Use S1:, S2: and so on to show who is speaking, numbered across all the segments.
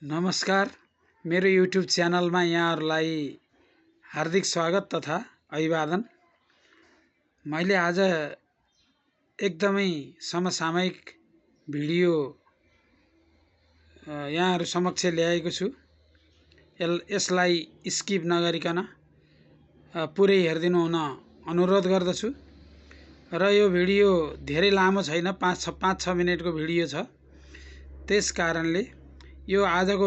S1: नमस्कार, मेरो युट्युब च्यानलमा यहाँहरूलाई हार्दिक स्वागत तथा अभिवादन। मैले आज एकदमै समसामयिक भिडियो यहाँहरू समक्ष ल्याएको छु। यसलाई स्किप नगरिकन पुरै हेरिदिनु हुन अनुरोध गर्दछु। र यो भिडियो धेरै लामो छैन, 5-6 मिनेटको भिडियो छ। त्यस कारणले यो आजको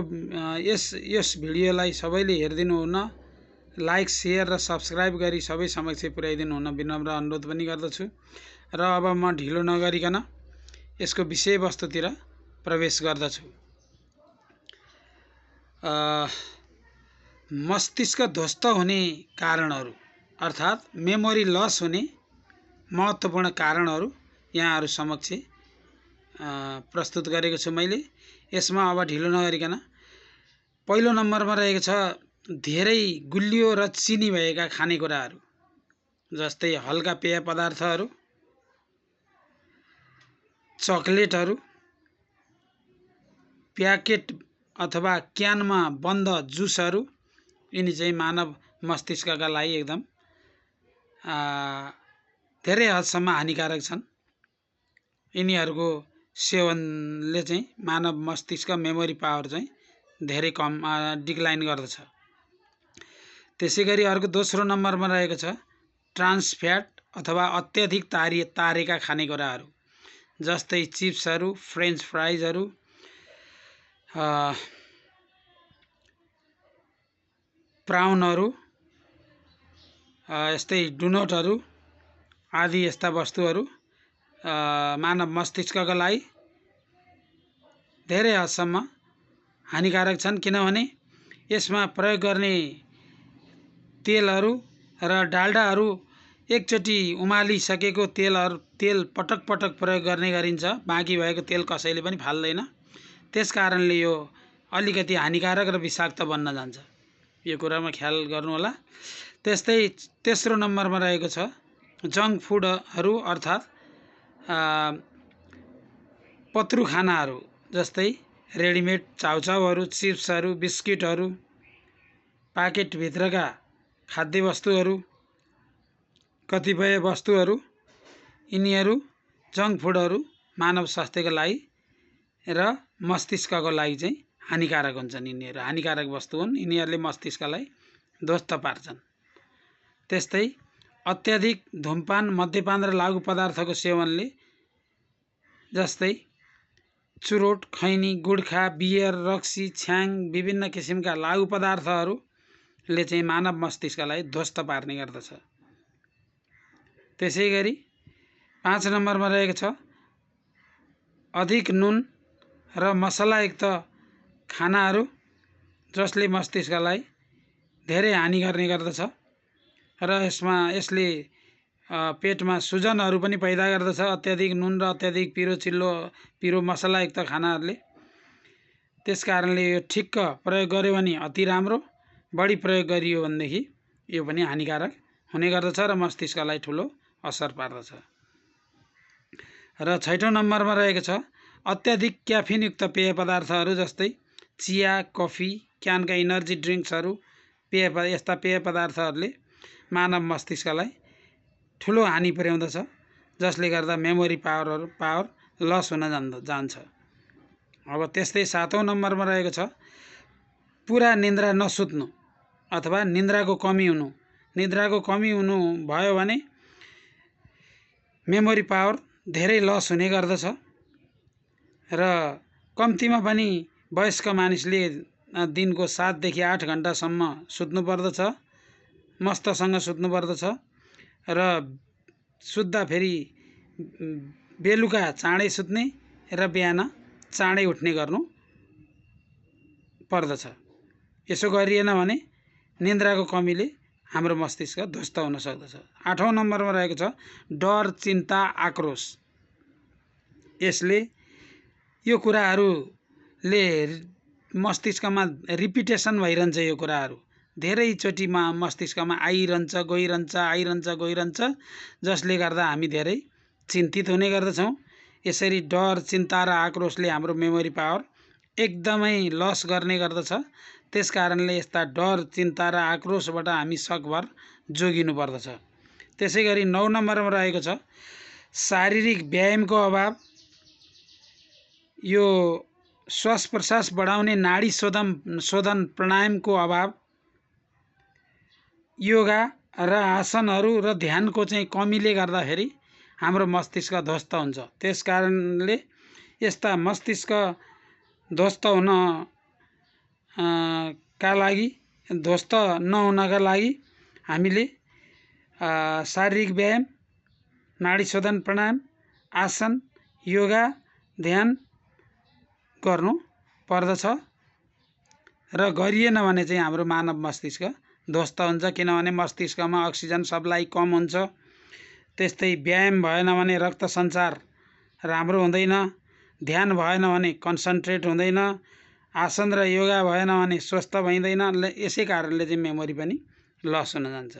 S1: यस भिडियोलाई सबैले हेरिदिनु हुन, लाइक, शेयर र सब्स्क्राइब गरी सबै समक्ष पुर्याइदिनु हुन विनम्र अनुरोध पनि गर्दछु। र अब म ढिलो नगरिकन यसको विषयवस्तुतिर प्रवेश गर्दछु। मस्तिष्क ध्वस्त हुने कारणहरू अर्थात् मेमोरी लस हुने महत्त्वपूर्ण कारणहरू यहाँहरू समक्ष प्रस्तुत गरेको छु मैले। यसमा अब ढिलो नगरिकन पहिलो नम्बरमा रहेको छ धेरै गुलियो र चिनी भएका खानेकुराहरू, जस्तै हल्का पेय पदार्थहरू, चकलेटहरू, प्याकेट अथवा क्यानमा बन्द जुसहरू। यिनी चाहिँ मानव मस्तिष्कका लागि एकदम धेरै हदसम्म हानिकारक छन्। यिनीहरूको सेवनले चाहिँ मानव मस्तिष्क मेमोरी पावर चाहिँ धेरै कम डिक्लाइन गर्दछ। त्यसैगरी अर्को दोस्रो नम्बरमा रहेको छ ट्रान्स फ्याट अथवा अत्याधिक तारेका खानेकुराहरू, जस्तै चिप्सहरू, फ्रेन्च फ्राइजहरू, प्राउनहरू, यस्तै डोनटहरू आदि यस्ता वस्तुहरू मानव मस्तिष्कका लागि धेरै हदसम्म हानिकारक छन्। किनभने यसमा प्रयोग गर्ने तेलहरू र डाल्डाहरू एकचोटि उमालिसकेको तेल पटक पटक प्रयोग गर्ने गरिन्छ, बाँकी भएको तेल कसैले पनि फाल्दैन। त्यस कारणले यो अलिकति हानिकारक र विषाक्त बन्न जान्छ। यो कुरामा ख्याल गर्नुहोला। त्यस्तै तेस्रो नम्बरमा रहेको छ जङ्क फुडहरू अर्थात् पत्रु खानाहरू, जस्तै रेडिमेड चाउचाउहरू, चिप्सहरू, बिस्किटहरू, प्याकेटभित्रका खाद्य वस्तुहरू, कतिपय वस्तुहरू, यिनीहरू जङ्क फुडहरू मानव स्वास्थ्यको लागि र मस्तिष्कको लागि चाहिँ हानिकारक हुन्छन्। यिनीहरू हानिकारक वस्तु हुन्, यिनीहरूले मस्तिष्कलाई ध्वस्त पार्छन्। त्यस्तै अत्याधिक धुमपान, मद्यपान र लागु पदार्थको सेवनले, जस्तै चुरोट, खैनी, गुड्खा, बियर, रक्सी, छ्याङ, विभिन्न किसिमका लागु पदार्थहरूले चाहिँ मानव मस्तिष्कलाई ध्वस्त पार्ने गर्दछ। त्यसैगरी 5 नम्बरमा रहेको छ अधिक नुन र मसलायुक्त खानाहरू, जसले मस्तिष्कलाई धेरै हानि गर्ने गर्दछ र यसले पेटमा सुजनहरू पनि पैदा गर्दछ। अत्याधिक नुन र अत्याधिक पिरो मसलायुक्त खानाहरूले। त्यस कारणले यो ठिक्क प्रयोग गर्यो भने अति राम्रो, बढी प्रयोग गरियो भनेदेखि यो पनि हानिकारक हुने गर्दछ र मस्तिष्कलाई ठुलो असर पार्दछ। र 6औं नम्बरमा रहेको छ अत्याधिक क्याफिनयुक्त पेय पदार्थहरू, जस्तै चिया, कफी, क्यानका इनर्जी ड्रिङ्क्सहरू, यस्ता पेय पदार्थहरूले मानव मस्तिष्कलाई ठुलो हानि पुर्याउँदछ, जसले गर्दा मेमोरी पावर लस हुन जान्छ। अब त्यस्तै 7औं नम्बरमा रहेको छ पुरा निन्द्रा नसुत्नु अथवा निन्द्राको कमी हुनु। निद्राको कमी हुनु भयो भने मेमोरी पावर धेरै लस हुने गर्दछ र कम्तीमा पनि वयस्क मानिसले दिनको 7 देखि 8 घण्टासम्म सुत्नुपर्दछ, मस्तसँग सुत्नुपर्दछ र सुत्दा फेरि बेलुका चाँडै सुत्ने र बिहान चाँडै उठ्ने गर्नु पर्दछ। यसो गरिएन भने निन्द्राको कमीले हाम्रो मस्तिष्क ध्वस्त हुन सक्दछ। 8औं नम्बरमा रहेको छ डर, चिन्ता, आक्रोश। यसले यो कुराहरूले मस्तिष्कमा रिपिटेसन भइरहन्छ। यो कुराहरू धेरैचोटि मस्तिष्कमा आइरहन्छ, गइरहन्छ, जसले गर्दा हामी धेरै चिन्तित हुने गर्दछौँ। यसरी डर, चिन्ता र आक्रोशले हाम्रो मेमोरी पावर एकदमै लस गर्ने गर्दछ। त्यस कारणले यस्ता डर, चिन्ता र आक्रोशबाट हामी सकभर जोगिनु पर्दछ। त्यसै गरी 9 नम्बरमा रहेको छ शारीरिक व्यायामको अभाव। यो श्वास प्रश्वास बढाउने नाडी शोधन प्राणायामको अभाव, योगा र आसनहरू र ध्यानको चाहिँ कमीले गर्दाखेरि हाम्रो मस्तिष्क ध्वस्त हुन्छ। त्यस कारणले यस्ता मस्तिष्क ध्वस्त हुन का लागि ध्वस्त नहुनका लागि हामीले शारीरिक व्यायाम, नाडी शोधन प्राणायाम, आसन, योगा, ध्यान गर्नु पर्दछ र गरिएन भने चाहिँ हाम्रो मानव मस्तिष्क ध्वस्त हुन्छ। किनभने मस्तिष्कमा अक्सिजन सप्लाई कम हुन्छ। त्यस्तै व्यायाम भएन भने रक्त सञ्चार राम्रो हुँदैन, ध्यान भएन भने कन्सन्ट्रेट हुँदैन, आसन र योगा भएन भने स्वस्थ भइँदैन। यसै कारणले चाहिँ मेमोरी पनि लस हुन जान्छ।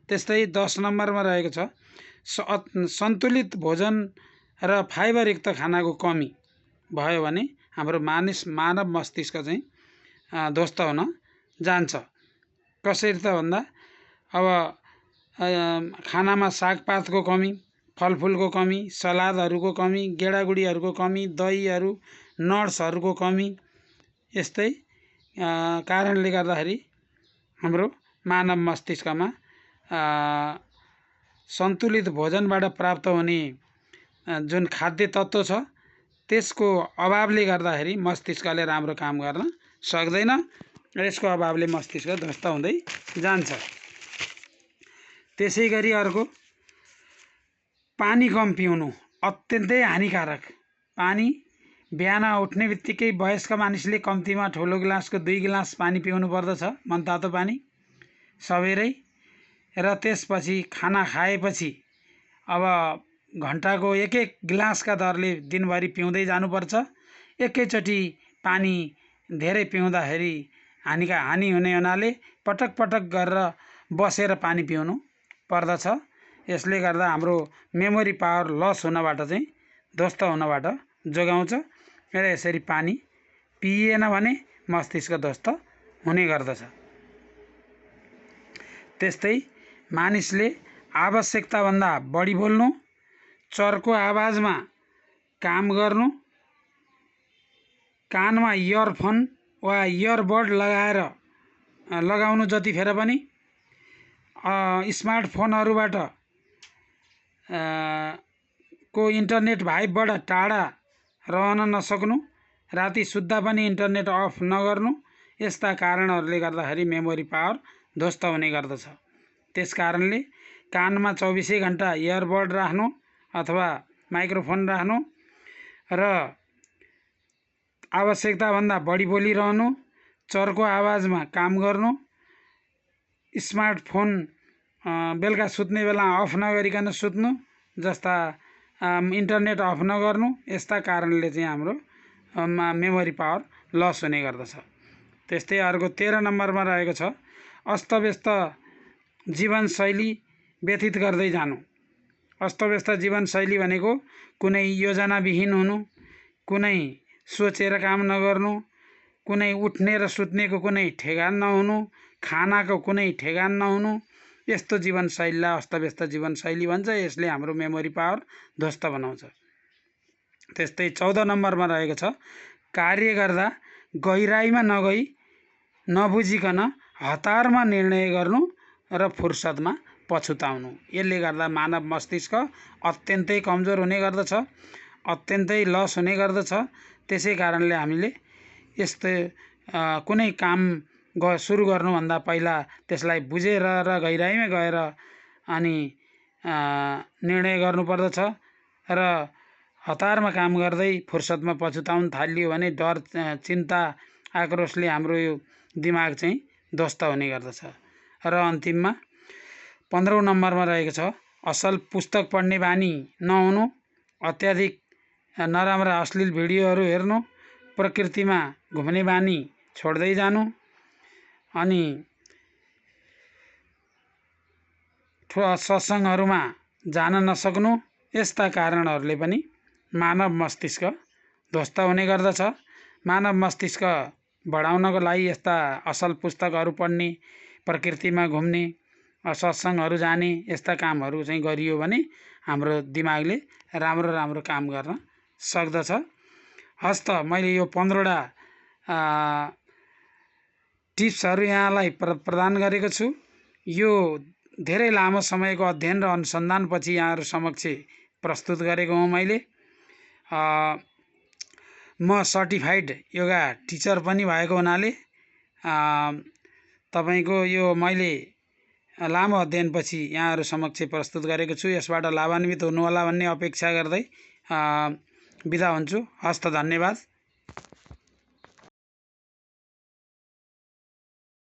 S1: त्यस्तै 10 नम्बरमा रहेको छ सन्तुलित भोजन र फाइबरयुक्त खानाको कमी भयो भने हाम्रो मानव मस्तिष्क चाहिँ ध्वस्त हुन जान्छ। कसरी त भन्दा अब खानामा सागपातको कमी, फलफुलको कमी, सलादहरूको कमी, गेडागुडीहरूको कमी, दहीहरू, नट्सहरूको कमी, यस्तै कारणले गर्दाखेरि हाम्रो मानव मस्तिष्कमा सन्तुलित भोजनबाट प्राप्त हुने जुन खाद्य तत्त्व छ त्यसको अभावले गर्दाखेरि मस्तिष्कले राम्रो काम गर्न सक्दैन र यसको अभावले मस्तिष्क ध्वस्त हुँदै जान्छ। त्यसै गरी अर्को पानी कम पिउनु अत्यन्तै हानिकारक। पानी बिहान उठ्ने बित्तिकै वयस्क मानिसले कम्तीमा ठुलो गिलासको 2 गिलास पानी पिउनु पर्दछ, मनतातो पानी सबेरै। र त्यसपछि खाना खाएपछि अब घन्टाको 1-1 गिलासका दरले दिनभरि पिउँदै जानुपर्छ। एकैचोटि पानी धेरै पिउँदाखेरि हानि हुने हुनाले पटक पटक गरेर बसेर पानी पिउनु पर्दछ। यसले गर्दा हाम्रो मेमोरी पावर लस हुनबाट चाहिँ ध्वस्त हुनबाट जोगाउँछ र यसरी पानी पिइएन भने मस्तिष्क ध्वस्त हुने गर्दछ। त्यस्तै मानिसले आवश्यकताभन्दा बढी बोल्नु, चर्को आवाजमा काम गर्नु, कानमा इयरफोन वा इयरबड लगाउनु जतिखेर पनि स्मार्टफोनहरूबाट को इन्टरनेट भाइबबाट टाढा रहन नसक्नु, राति सुत्दा पनि इन्टरनेट अफ नगर्नु, यस्ता कारणहरूले गर्दाखेरि मेमोरी पावर ध्वस्त हुने गर्दछ। त्यस कारणले कानमा 24 घण्टा इयरबड राख्नु अथवा माइक्रोफोन राख्नु र आवश्यकताभन्दा बढी बोलिरहनु, चर्को आवाजमा काम गर्नु, स्मार्टफोन बेलुका सुत्ने बेला अफ नगरिकन सुत्नु, जस्ता इन्टरनेट अफ नगर्नु, यस्ता कारणले चाहिँ हाम्रो मेमोरी पावर लस हुने गर्दछ। त्यस्तै अर्को 13 नम्बरमा रहेको छ अस्तव्यस्त जीवनशैली व्यतीत गर्दै जानु। अस्तव्यस्त जीवनशैली भनेको कुनै योजनाविहीन हुनु, कुनै सोचेर काम नगर्नु, कुनै उठ्ने र सुत्नेको कुनै ठेगान नहुनु, खानाको कुनै ठेगान नहुनु, यस्तो जीवनशैलीलाई अस्तव्यस्त जीवनशैली भन्छ। यसले हाम्रो मेमोरी पावर ध्वस्त बनाउँछ। त्यस्तै 14 नम्बरमा रहेको छ कार्य गर्दा गहिराइमा नगई नबुझिकन हतारमा निर्णय गर्नु र फुर्सदमा पछुताउनु। यसले गर्दा मानव मस्तिष्क अत्यन्तै कमजोर हुने गर्दछ, अत्यन्तै लस हुने गर्दछ। त्यसै कारणले हामीले यस्तो कुनै काम सुरु गर्नुभन्दा पहिला त्यसलाई बुझेर र गहिराइमा गएर अनि निर्णय गर्नुपर्दछ र हतारमा काम गर्दै फुर्सदमा पछुताउन थालियो भने डर, चिन्ता, आक्रोशले हाम्रो यो दिमाग चाहिँ ध्वस्त हुने गर्दछ। र अन्तिममा 15औं नम्बरमा रहेको छ असल पुस्तक पढ्ने बानी नहुनु, अत्याधिक नराम्रा अश्लील भिडियोहरू हेर्नु, प्रकृतिमा घुम्ने बानी छोड्दै जानु, अनि सत्सङ्गहरूमा जान नसक्नु, यस्ता कारणहरूले पनि मानव मस्तिष्क ध्वस्त हुने गर्दछ। मानव मस्तिष्क बढाउनको लागि यस्ता असल पुस्तकहरू पढ्ने, प्रकृतिमा घुम्ने, सत्सङ्गहरू जाने यस्ता कामहरू चाहिँ गरियो भने हाम्रो दिमागले राम्रो राम्रो काम गर्न सक्दछ। हस् त मैले यो 15वटा टिप्सहरू यहाँलाई प्रदान गरेको छु। यो धेरै लामो समयको अध्ययन र अनुसन्धानपछि यहाँहरू समक्ष प्रस्तुत गरेको हुँ। मैले म सर्टिफाइड योगा टिचर पनि भएको हुनाले तपाईको यो मैले लामो अध्ययनपछि यहाँहरू समक्ष प्रस्तुत गरेको छु। यसबाट लाभान्वित हुनुहोला भन्ने अपेक्षा गर्दै बिदा हुन्छु। हस्त, धन्यवाद।